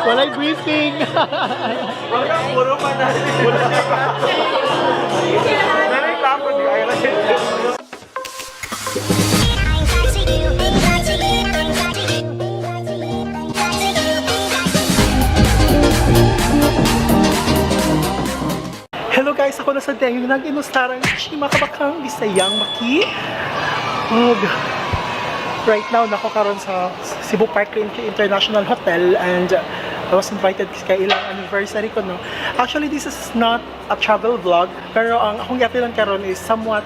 Walay briefing. Puro pa na. Narinig ako di island. Hello guys, ako na sa Deng, yung nag-inustarang Chima Kabakang Bisayang Maki. Ug right now, nako karon sa Cebu Park International Hotel and I was invited kay ilang anniversary ko, no. Actually, this is not a travel vlog, pero ang akong giapilan karon is somewhat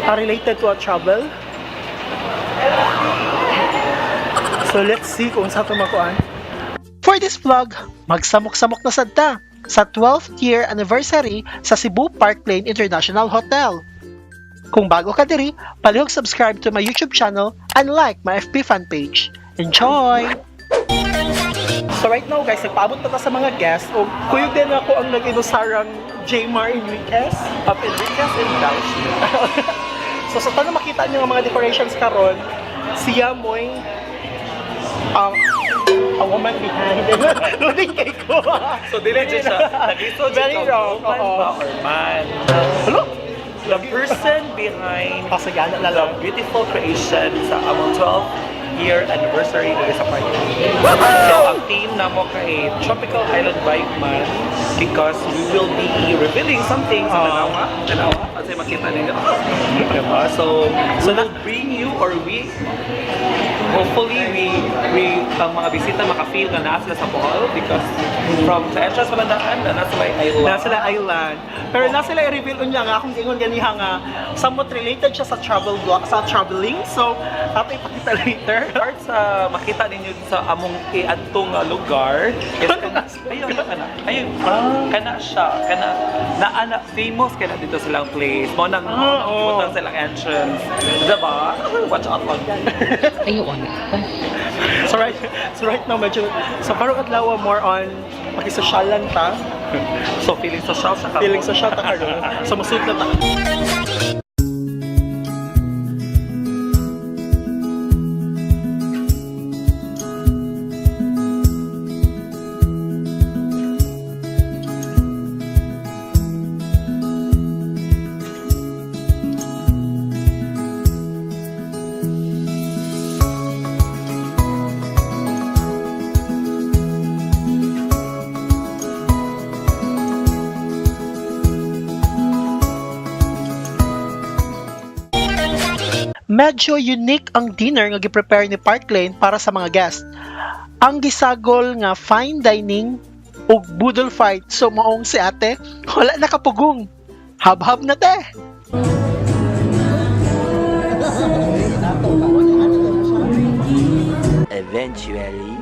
related to a travel. So let's see kung sa ito makuan. For this vlog, magsamok-samok na sad ta sa 12th year anniversary sa Cebu Park Lane International Hotel. Kung bago ka diri, palihog subscribe to my YouTube channel and like my FB fan page. Enjoy! So right now guys, nagpaabot na ta sa mga guests. O kuyog din ako ang nag-inusarang Jmar Enriquez. Of Enriquez and Dashi. So sa tanong makita niyo ang mga decorations karon, siya mo'y a woman behind. Loading kay ko. So dili jud siya. Nagisod jud Very ka, wrong, woman oo. ba or man? Hello? The person behind Pasagana na the lang. beautiful creation sa among 12th year anniversary dito sa party. So ang theme namo kay Tropical Island Vibe man because we will be revealing something sa Ah. tanawa, tanawa kasi makita ninyo. Diba? So, so we'll bring you or we hopefully we ang mga bisita maka-feel na naa sila sa Bohol because from sa entrance pa lang daan na nasa may island. Nasa sila island. Pero nasa sila i-reveal unya nga akong ingon ganiha nga somewhat related siya sa travel vlog, sa traveling. So, ato ipakita later. Part sa makita ninyo sa among iadto nga lugar is kana ayun kana ayun kana siya kana naa na famous kana dito silang place mo nang Ah, oo. butang silang entrance, diba? Watch out lang. Ayun. So right now medyo so karong adlaw more on makisosyalan ta, So feeling social sa karon. feeling social ta karon. So musud na ta. Medyo unique ang dinner nga gi-prepare ni Park Lane para sa mga guest. Ang gisagol nga fine dining ug boodle fight, so maong si ate wala nakapugong. Habhab na te. Eventually.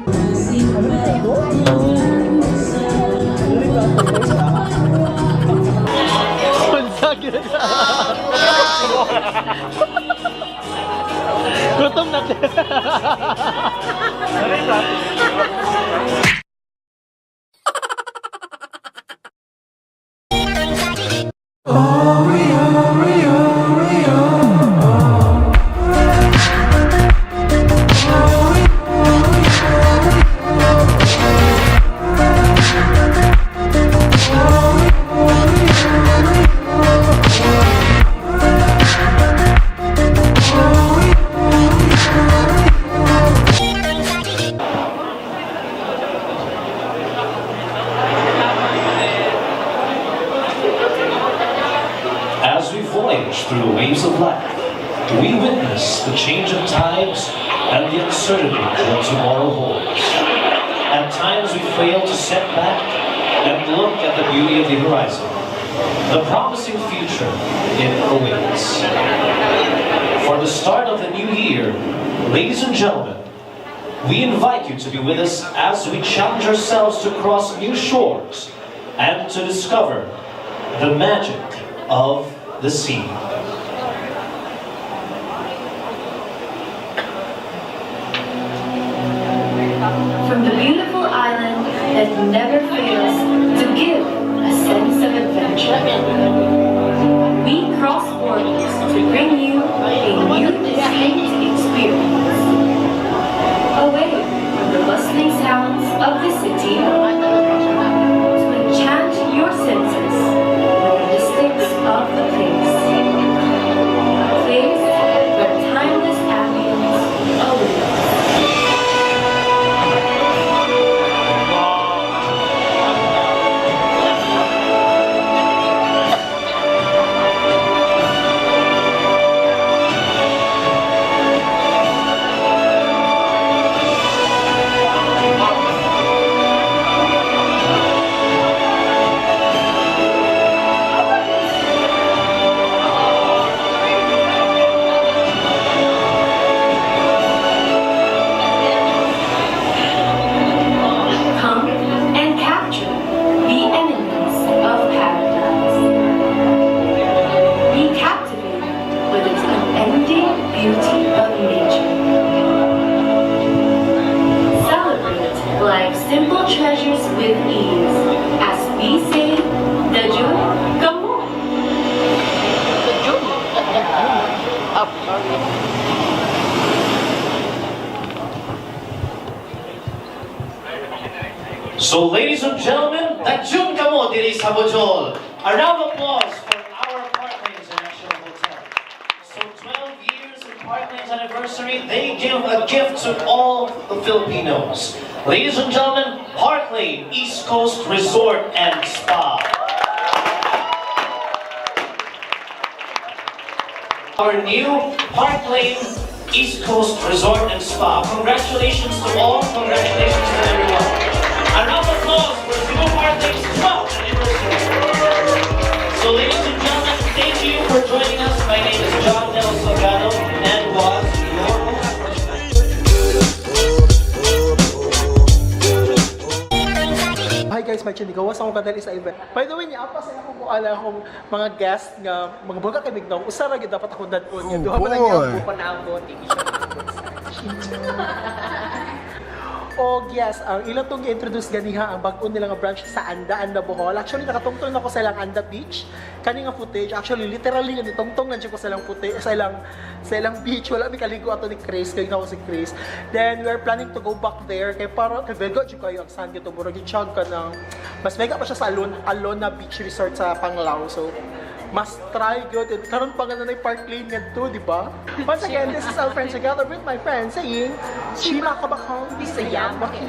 Unsa gyud. Gutom na te. As we voyage through the waves of life, we witness the change of tides and the uncertainty of what tomorrow holds. At times we fail to step back and look at the beauty of the horizon, the promising future it awaits. For the start of the new year, ladies and gentlemen, we invite you to be with us as we challenge ourselves to cross new shores and to discover the magic of the sea. From the beautiful island that never fails to give a sense of adventure. We cross borders to bring you a new distinct experience. So ladies and gentlemen, dadyun kamo diri sa Bojol. A round of applause for our Parklane International Hotel. So 12 years of Parklane's anniversary, they give a gift to all the Filipinos. Ladies and gentlemen, Parklane East Coast Resort and Spa. Our new Parklane East Coast Resort and Spa. Congratulations to all, congratulations to everyone. A round of applause for Cebu Parklane's 12th anniversary. So ladies and gentlemen, thank you for joining us. My name is John Del Salgado and was your host for tonight. Hi guys, my chinigawas ako kadali sa event. By the way, niya pa sa akong kuala akong mga guest nga mga buga kay Mignaw. Usa ra gyud dapat akong dadon nga duha pa lang boy. gyud. Og yes, ang ilang tong gi-introduce ganiha ang bag-o nila nga branch sa Anda, Anda Bohol. Actually nakatungtong na ko sa ilang Anda Beach. Kani nga footage, actually literally nga nitungtong na jud ko sa ilang footage, sa ilang beach. Wala mi kaligo ato ni Chris, kay ko si Chris. Then we are planning to go back there kay para kay vega jud kayo ang sand dito, murag gitsyag ka ng mas mega pa siya sa Alona Beach Resort sa Panglao. So mas try good. And karon pa nga na Park Lane ngadto, di ba? Once again, this is Alfred together with my friend saying, Chima Kabakong, Bisaya Baki.